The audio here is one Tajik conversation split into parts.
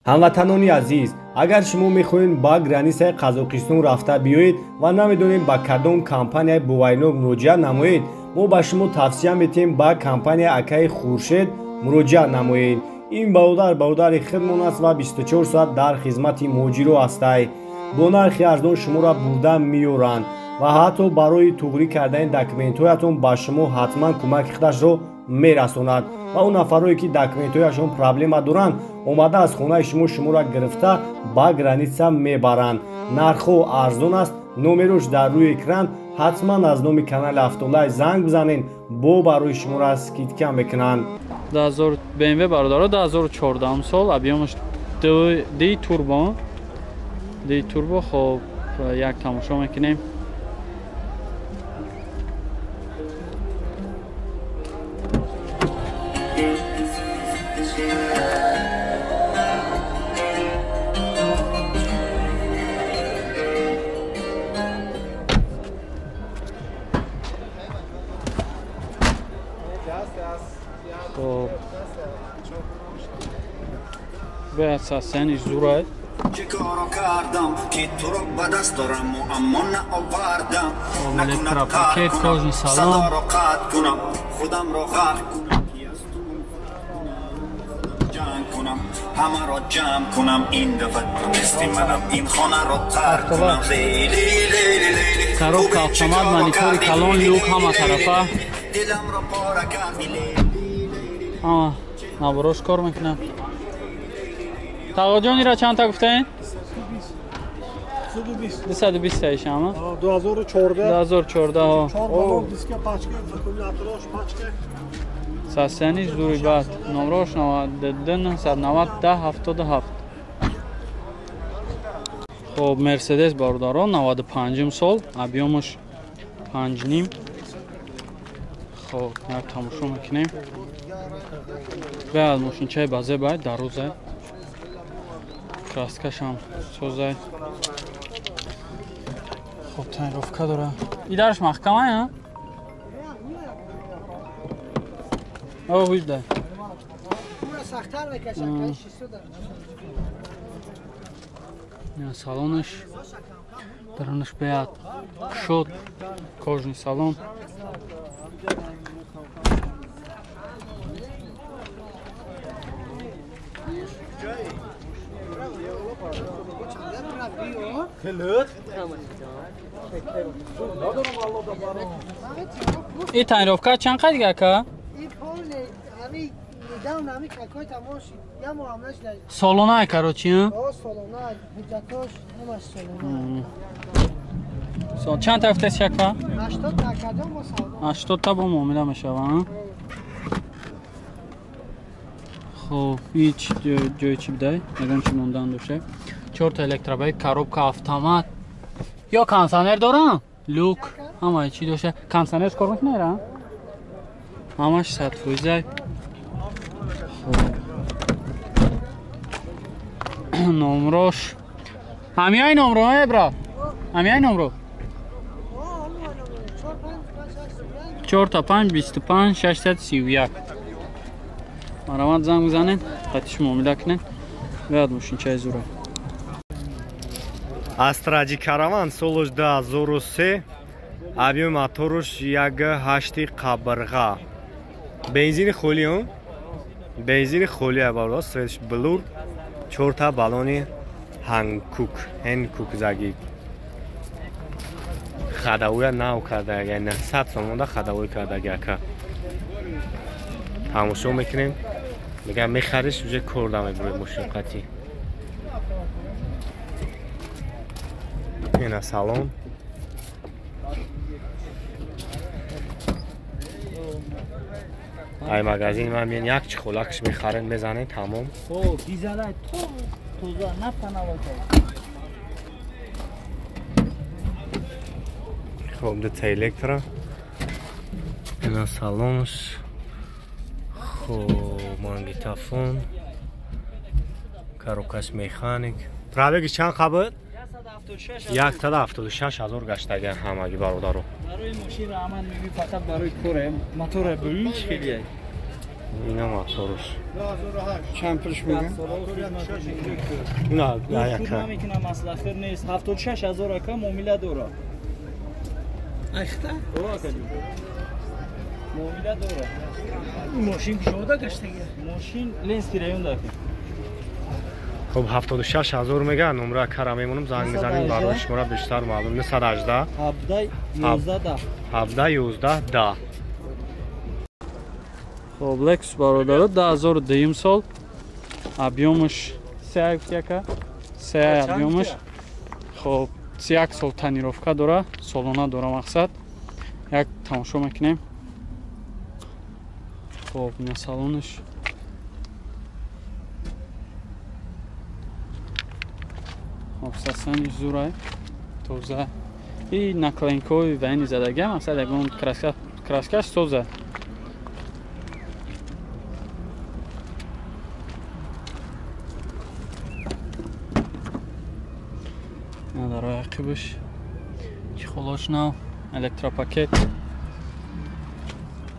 Ҳамватанони азиз, агар шумо мехоҳед ба границаи Қазоқистон рафта биёед ва намедонед ба кадом компанияи боваринок муроҷиат намоед, мо ба шумо тавсия метиҳем ба компанияи акаи Хуршед муроҷиат намоед. Ин бародар бародари худмон аст ва 24 соат дар хизмати муҳоҷиро ҳастай. Бо нархи арзон шуморо бурда меёранд ва ҳатто барои туғрӣ кардани документҳоятон ба шумо ҳатман кӯмаки худашро мерасонад ва он нафарое ки документҳояшон проблема доранд, омада аз хонаи шумо шуморо гирифта ба граница мебаранд. Нархҳо арзон аст, номерош дар рӯи экран. Ҳатман аз номи канали Автолайв занг бизанед, бо барои шуморо скидка мекунанд. 2000 BMW бародаро, 2014 сол, объёмаш D турбо, D турбо. Хоб, як тамошо мекунем. خب باید ساسنش زورای электропакет, кожаный салон. Коробка автомат, монитори калон, люк ҳама тарафа. Ҳама наборош кор мекунад. Тағоҷон, ира чанд та гуфтаен? 220 таиш ҳама? 2014. 2014. 4 балон, диска, пачка, аккумулятораш, пачка. Сасяни зури бад. Номрош 92 990 10 77. Хоб, Мерседес бародарон, 95 сол, объёмаш 5,5. Хоб, як тамошо мекунем. Баъд мошинчаи базе бай, дарозай. Краскашам созай. Хоб, тонировка дора. Идараш маҳкамай, а? О, виждай. Салонаш дарунаш беяд кушод, кожаный салон. И тонировка чанд қад дига, ака? Солонай, короче. Чанд та гуфтест, ака? 80 та бо муомила мешава. Хоб, ҳеч ҷои чӣ бидай, ягон чӣ мондан доша. Чорта электробайк, коробка автомат. Ё кондиционер дорам? Люк, ҳамаи чӣ дошта. Кондиционер кор мекунад, ра? Ҳамаш 100%. Хоб. Номрош. Ҳамияи номро, э брат? Ҳамияи номро? 4 та 5 25 631. Марамат занг бизанед, қатиш муомила кунед. Бояд мошинчаи зура. Астраҷи Караван, солаш 2003, объёми моторуш 1.8 қабырға. Бензини холӣ, бензини холӣ бародар, светш блур, чорта баллони Ҳанкук, Ҳенкук заги. Хадавоя нав карда, 900 сомонда хадавой кардаги ака. Тамошо мекунем. Мегам мехариш, уже кор намебурӣ мошин қатӣ. Ина салон. Ай магазин ман миён як чихолакш мехарен, мезанен, тамом. О, дизелай то тоза нафтанавота. Хоб, дута электро. Ина салонш. Хоб, магнитофон. Коробкаш механик. Пробегиш чанд қабр? 176 ҳазор гаштагиан ҳамаги бародаро. Барои мошин раҳмат мегӯй, фақат барои коре, моторе бӯич хеле. Ина моторш. Чанд пулш мегӯям? На, на яка. Намекунам, масъала хир нест. 76000 ака муомила дора. Айхта? Муомила дора. Мошин кушода гаштага. Мошин Ленский район да. Хуб 76000 мега, номра кара мемонам, занг мезанем барои шумора бештар маълум. 918 17 11 10. 17 11 10. Хоб Lexus бародаро 2002 сол объёмаш 3 яка 3 объёмаш. Хоб 31 сол тонировка дора, солона дора мақсад. Як тамошо мекунем. Хоб ина салонаш. Хоб сасани зурай тоза. И наклейкои вайни задага мақсад ягон краска краскаш тоза. Дарои ақибаш чехолош нав, электропакет.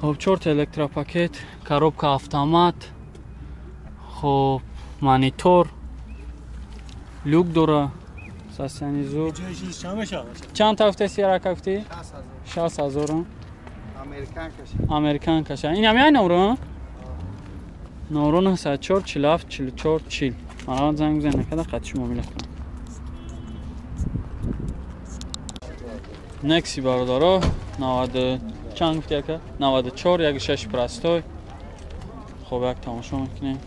Хоб чорта электропакет, коробка автомат, хоб монитор, люк дора, сасяни зур. Чанд тафте сира кафти? 60000. Американ каша. Ин ҳам яй номро? Номро 904 47 44 40. Марҳамат занг бизанед, накарда қатъи муомила кунам. Некси бародаро 90 чанд гуфти ака? 94 16 простой. Хоб як тамошо мекунем.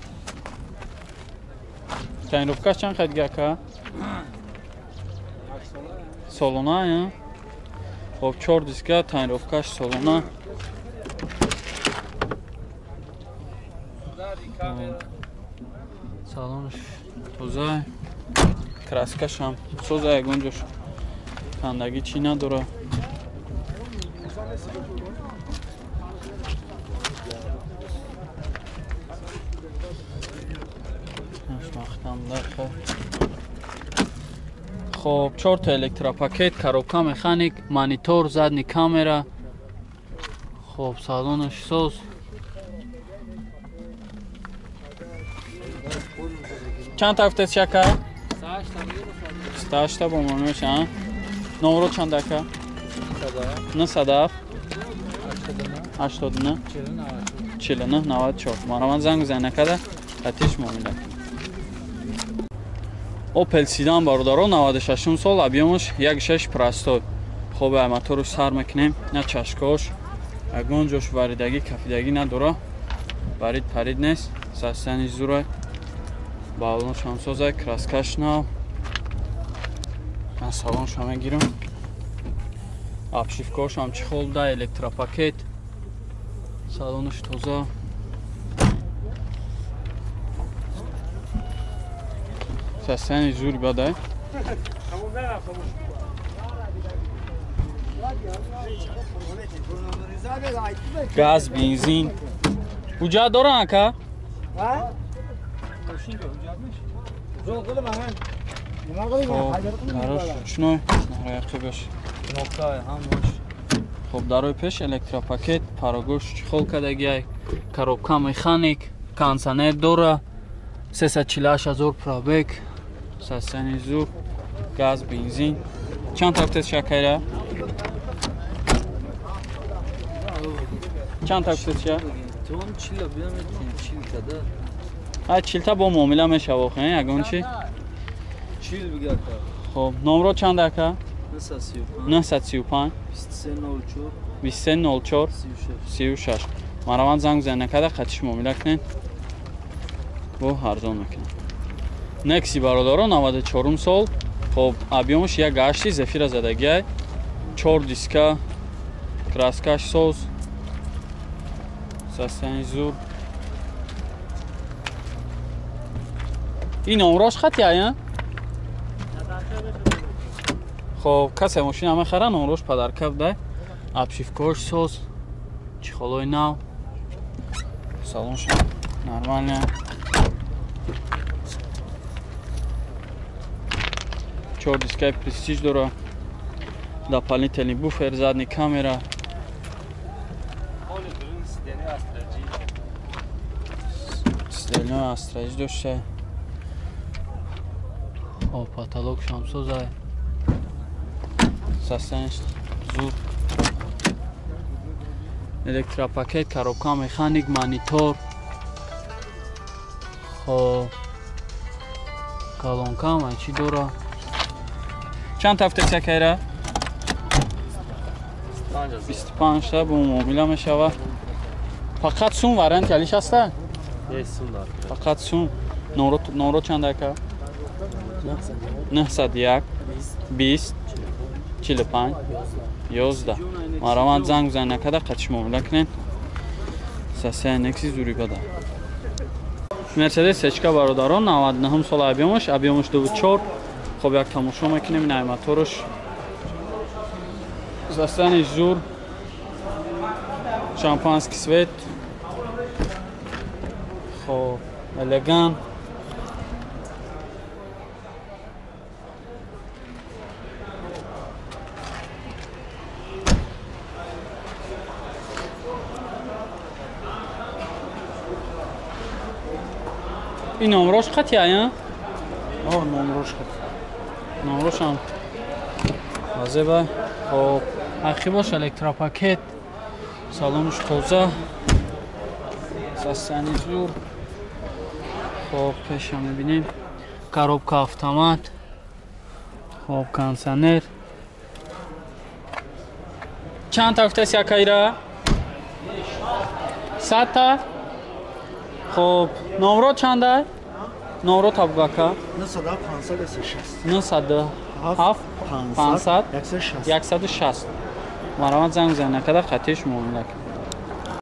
Тонировкаш чанд қад ака? Солона, я? Хоб 4 диска тонировкаш солона. Салонаш тоза, краскаш ҳам соза, ягон ҷош кандагӣ чӣ надора. Хоб чорта электропакет, коробка механик, монитор, задний камера. Хоб салонаш соз. Чанд тафте чака? 8 бо мамеша. Номро чанд ака? 907 89 49 94. Марҳамат занг бизанед, накарда қатиш муомила. Opel Sedan бародаро 96 сол, объёмаш 1.6 простой. Хоб мотору сар мекунем, на чашкош, ягон ҷош варидагӣ, кафидагӣ надора. Варид парид нест, састани зура. Балонаш ҳам соза, краскаш нав. Ман салонша мегирам. Обшивкош ҳам чехол да, электропакет. Салонаш тоза. Састани зур бадай. Газ, бензин. Ҳуҷҷат доран ака? Дарош ручной, нарои ақибаш. Хоб дарои пеш электропакет, парогош чехол кардагиай, коробка механик, кондиционер дора, 348 000 пробег, састани зур, газ, бензин. Чанд тафтес шакайра? Чанд тафтес ша? Ай чилта бо муомила мешава охе, ягон чи? Хоб номро чанд ака? 935 2304 36. Марҳамат занг бизанед, накарда қатиш муомила кунед. Бо арзон мекунем. Некси бародаро 94 сол. Хоб объёмаш 1.8 зефира задагиай. 4 диска, краскаш соз. Састани зур. Ин номрош хати ая? Хоб касе мошина мехара, номрош падарка буда. Обшивкош соз, чехолои нав. Салонш нормально. Чор дискаи престиж дора. Дополнительный буфер, задний камера. Ино астраҷ дошта. Хоб, потолок шамсозай. Состояние зур. Электропакет, коробка, механик, монитор. Хоб, колонка ҳама чӣ дора. Чанд тафтеси акайра? 25 та бо муомила мешава. Фақат сум варианти алиш ҳаста? Фақат сум. Номро чанд ака? 901 20 45 11. Марамат занг бизанед накарда қатиш муомила кунед. Сасия Некси зури бада. Мерседес сечка бародарон 99 сола объемаш, объемаш 24. Хоб як тамошо мекунем ин моторш. Застани зур. Шампанский свет. Хоб, элегант. Ин номрош қати ая? О, номрош қати. Номрошам вазеба. Хоб, ақибош электропакет. Салонш тоза. Састани зур. Хоб, пеша мебинем. Коробка автомат. Хоб, кондиционер. Чанд та гуфтаси акайра? 100 та? Хоб, номро чанда? Номро табгака? 907 560. 907 500 160. Марамат занг бизанед накарда қатиш муомила кунед.